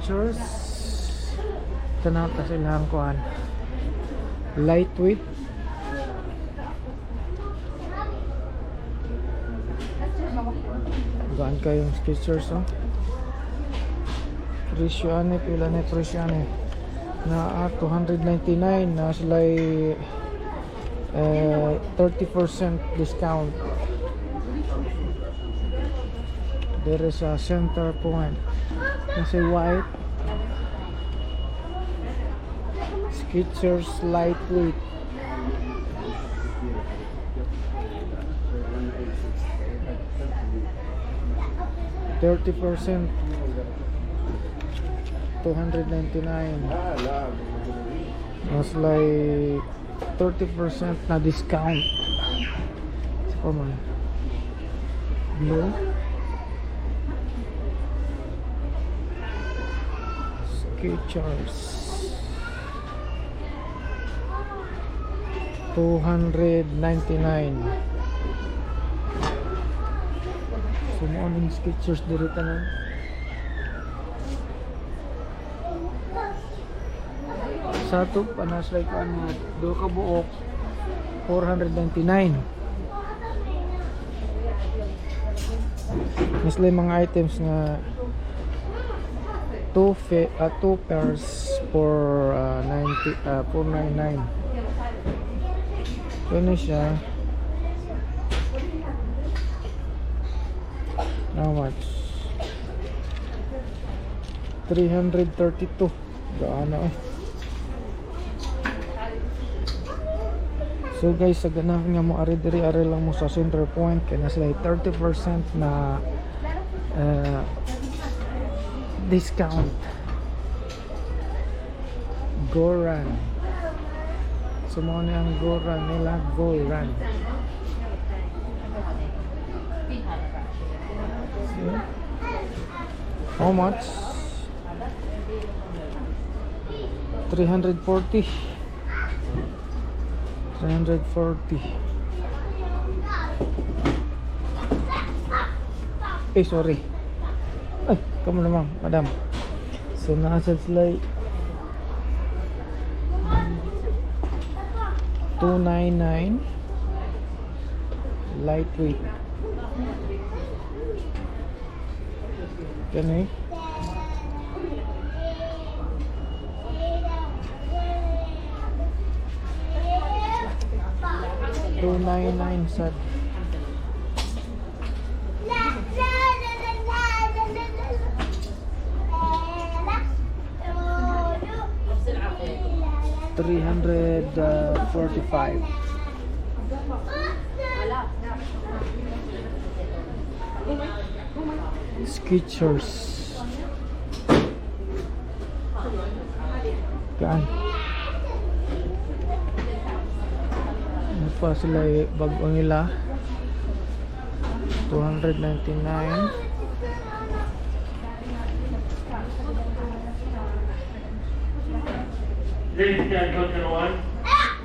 Skechers. Tanaw ta silang kuan. Lightweight. Gaan kayong Skechers, oh. Presyo ani, pila na presyo ani? Na 299 na sila 30% discount. There is a Center Point. Nasa white. Skechers lightweight. 30%, 299. Mas like 30% na discount. Sa pa man. Blue. Skechers. 299. So mo ning Skechers diri tanan. Sa ato pa nas like ano, do ka buok 499. Mas like mga items nga two pairs for 90 499. So ano siya? How much? 332. Gaano eh. So guys, sa ganahan nga mo ari diri, ari lang mo sa Center Point kay na sila 30% na discount. Goran. So mo ni ang Goran nila, Goran. See? How much? 340. 340. Eh, sorry. Ay, kamo naman, madam. So, nasa sila 299 lightweight. Kani? 299 sad. 345. Skechers. Gaan. Ano pa sila eh, bago nila 299. Ladies and gentlemen,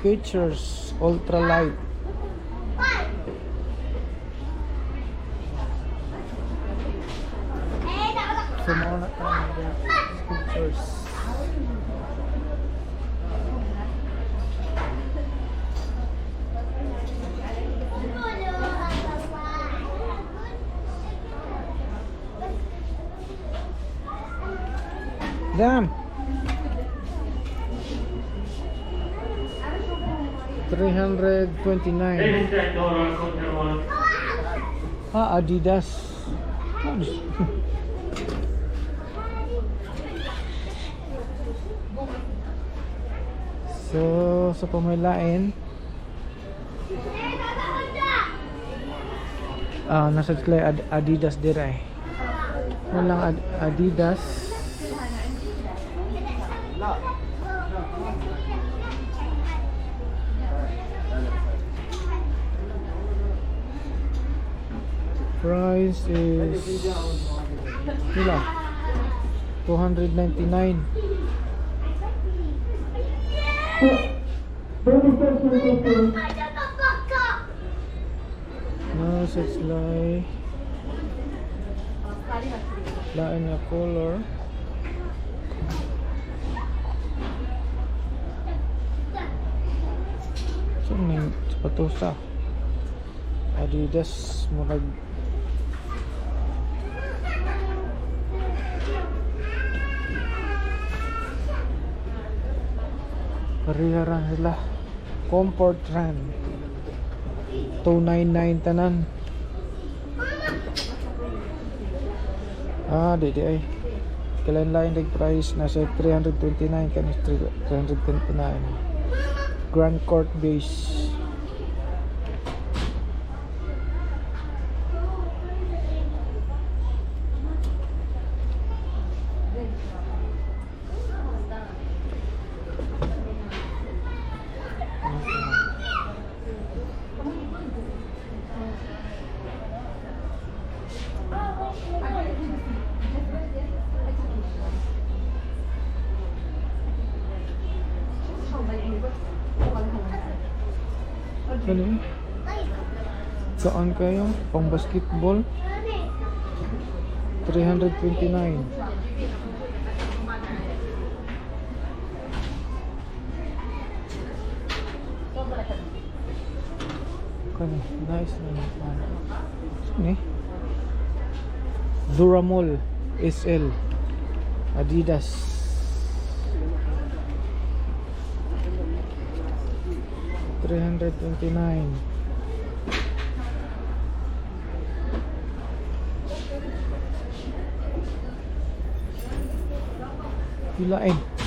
Skechers ultralight. So mo na tayo Skechers. Damn. 329. Ladies and gentlemen, Ah, Adidas. So, sa pamilain, nasa sila Adidas dire eh. Walang Adidas. Price is pila? 299. No, so it's like lain nga color. Ning sapatosa. Adidas, murag pareha ra sila. Comfort Run. 299 tanan. Ah, di ay. Kailan lain price, nasa 329 kani, 329. Grand Court Base. Ano yun? Saan kayo? Pang basketball? 329. Kani, nice na naman. Ni? Duramol SL Adidas. 329. Pilain.